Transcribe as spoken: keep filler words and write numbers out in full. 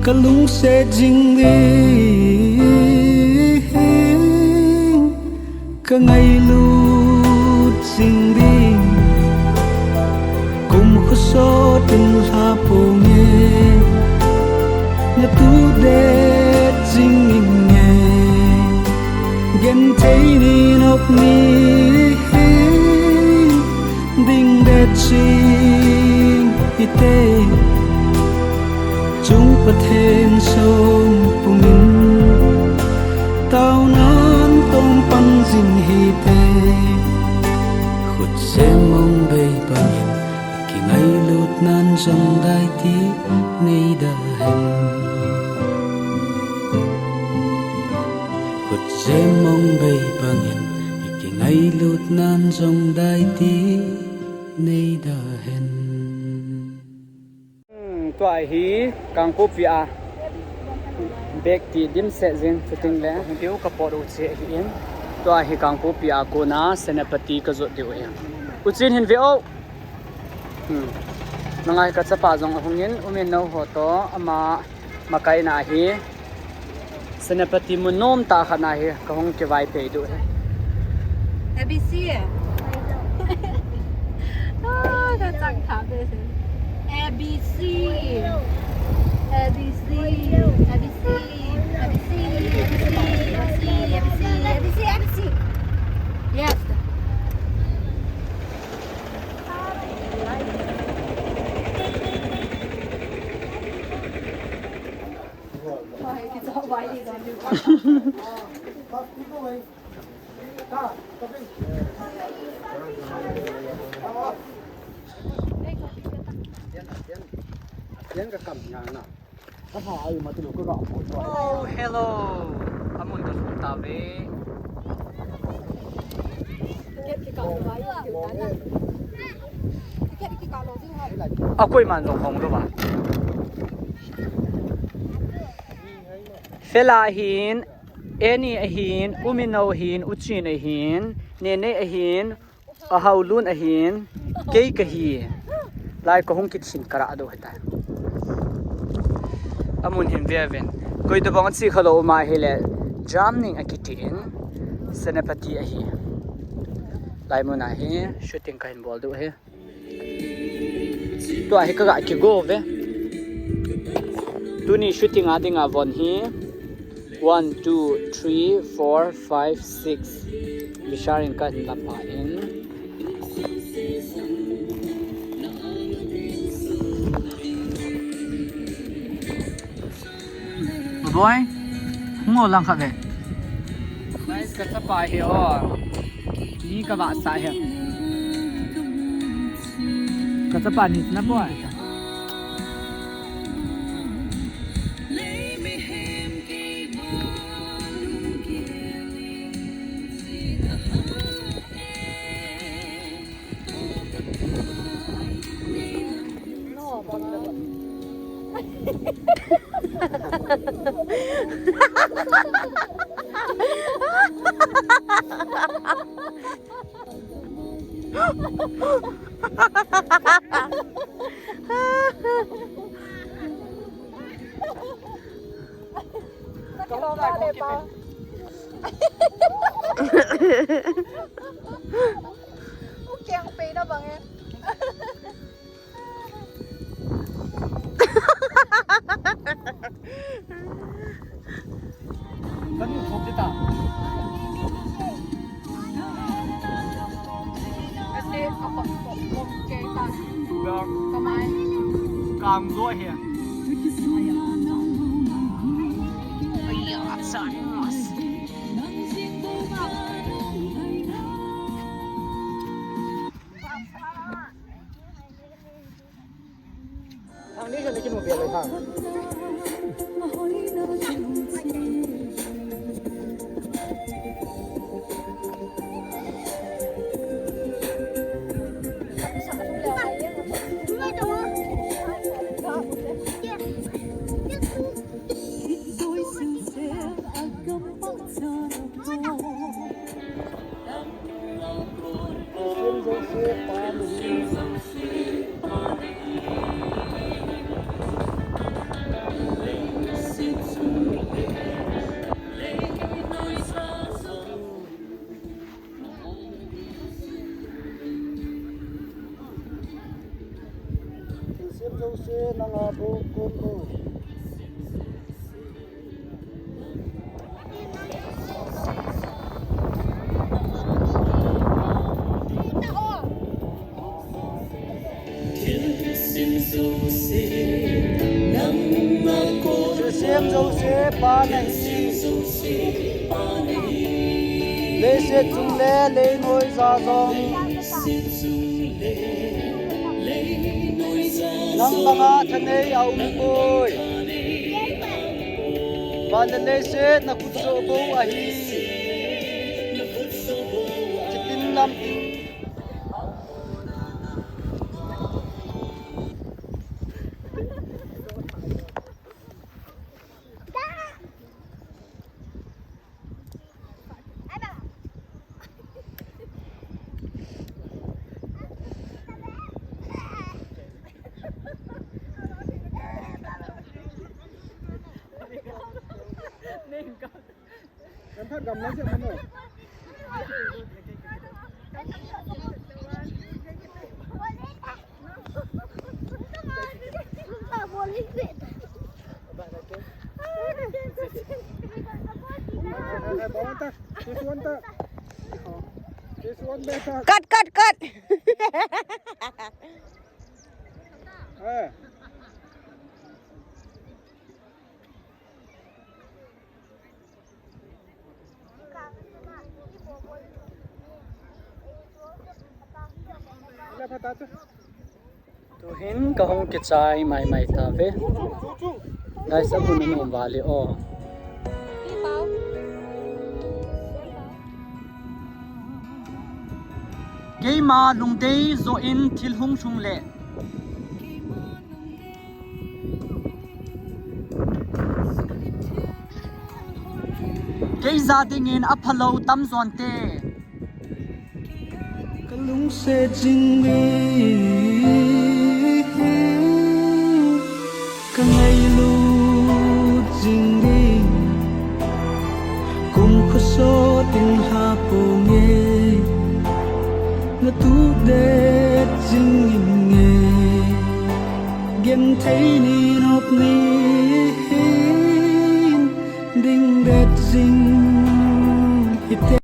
Ka lungset jing ding, ka ngailut jing ding, kum khosot in lha ponge, na tu det jing inge, genthei ni nop ni ding det jing ite. Chung Pathen song pumin taunan tong pan jing hite. Khut sem mong bei bangin, kingailut nan jong daiti nei da hen. Khut sem mong bei bangin, kingailut nan jong daiti nei da hen. Hmm, tua hi Kangpokpi a bag ti dimset jing, chuting le hung diu ka pot u che hi in. Tua hi Kangpokpi a kona Senapati ka jot diu hi. U Chin hin ve o. Hmm. Nangai ka chapa jong ahung in, U Min no ho to ama makaina hi. Senapati mun nom tah khat na hi ka hung kivai pei diu hi. A B C eh? Ah, ka chang tha be se. A B C. A B C. A B C. A B C. Yes. Oh, hello. Amun ka lhung tave. A koiman jong hong lou va. Fela ahin, Annie ahin, U Min no ahin, U Chin ahin, Nene ahin, Ahaolun ahin, kei kahi. Lai ka hung kit hin ka ra do hita. Amun hin ve ven. Koi to bang chi kha lou ma hi le, Jamning a kiti in, Senapati ahi. Lai mun a hi shooting ka hin bol diu hi. Tua hi ka ga kigo ve. Tuni shooting a dinga von hi. One, two, three, four, five, six. Vishal in ka hin la pha in. Boy, hung o lang khat ve. Guys, ka chapa hi o. Ni ka va sa hi. Ka chapa ni na boy. Kan YouTube dita. Kang zo hi. Aya, sa. Thilsem jouse Pa nahi. Leiset chung le leinoi ja jong nang banga thanei aumpoi. Van le leiset nakhut joh bou ahi. Chitin lam in. Em phat gam lang se mano. Cut, cut, cut. Tuhin kahung kichai maimai tave. Guys, amun anom vale o. Keima lungdei joh in thil hung lhung le. Kei ja dingin aphalou tamjon te. Kalungset jing ding, kangailut jing ding, kum khosot in ha ponge, natudet jing inge, genthei ni nop ni hin, dingdet jing hite.